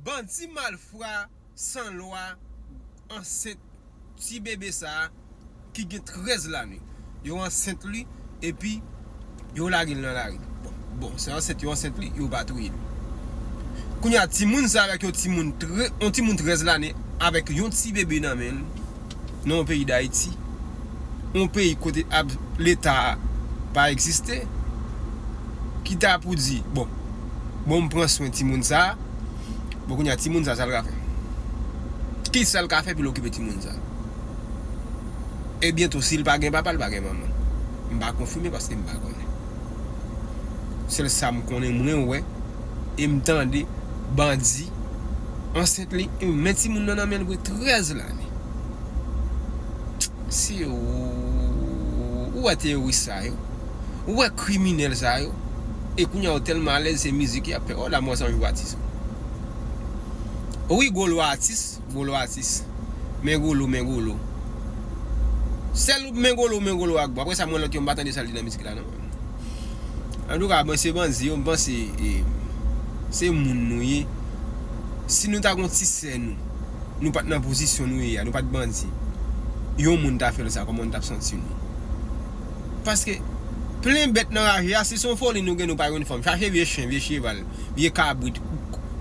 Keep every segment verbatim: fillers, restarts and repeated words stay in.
Bandi malfra san lwa ansent ti bebe sa a ki gen trèz lane. Yo ansent li epi yo lage l nan lari. Bon, bon, se ansent yo ansent li, yo pa touye l. Kounye a, timoun sa avèk yon timoun tre, yon timoun trèz lane avèk yon ti bebe nan men l, nan yon peyi Dayiti, yon peyi kote ap, Leta a pa egziste, ki ta pou di, bon, bon, m pran swen timoun sa a, bon, kounye a, timoun sa, sa l ka fè? Ki sa l ka fè pou l okipe timoun sa? E byento, si l pa gen papa, l pa gen manman. M pa konfime paske m pa konnen. Sèl sa m konnen, mwen wè, e m tande, bandi ansent li, e men timoun nan nan men l pou trèz lane. Si ou, ou wè teyoris sa yo, ou wè kriminèl sa yo, e kounye a yo tèlman alèz, se mizik y ap fè. Oh, la mò san jou atis. Wi, Golo atis, Golo atis. Men Golo, men Golo. Sèl men Golo, men Golo ak bon. Apre sa, mwen lòt yo, m pa tande sa l di nan mizik la, non. Antouka, bon, se bandi yo, m panse, e, se moun nou ye. Si nou ta gon ti sè nou, nou pa t nan pozisyon nou ye a, nou pa t bandi, yon moun ta fè l sa, kòman nou t ap santi nou? Paske, plen bèt nan raje a, si se yon foli nou gen, nou pa jwenn fanm. Chache vye chen, vye cheval, vye kabrit,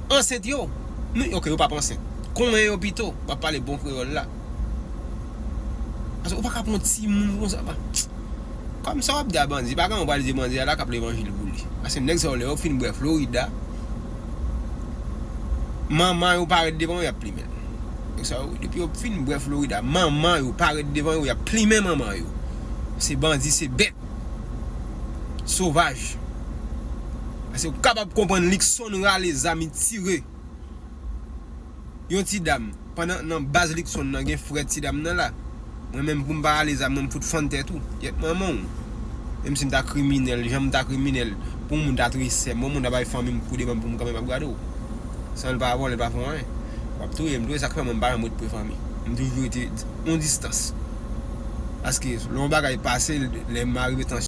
ansent yo. Nou, ok, yo p ap ansent. Konnen yo pito, m ap pale bon kreyòl la. Paske ou pa ka pran timoun konsa, pa. Kòm sa w ap di a bandi, pa gen yon pral di bandi a la k ap levanjil pou li. Paske nèg sa yo, lè yo fin bwè Florida, manman yo parèt devan yo, y ap plimen l. Nèg sa yo, depi yo fin bwè Florida, manman yo parèt devan yo, y ap plimen manman yo. Se bandi, se bèt. Sovaj. Paske ou kapab konprann Luckson rale zam, li tire yon ti dam. Pandan nan baz Luckson nan gen frè ti dam nan la. Mwen menm pou m pa rale zam, mwen m fout fann tèt ou. Gyèt manman w. Menm si m ta kriminèl, jan m ta kriminèl, pou yon moun ta touye sè m, yon moun ta bay fanmi m kou de ban pou m kanpe m ap gade w. San l pa vòlè, l pa fè anyen. W ap touye m, touye sa k fè mwen m pa janm ret pre fanmi. M toujou rete yon distans. Paske lè yon bagay pase, lè m arive tan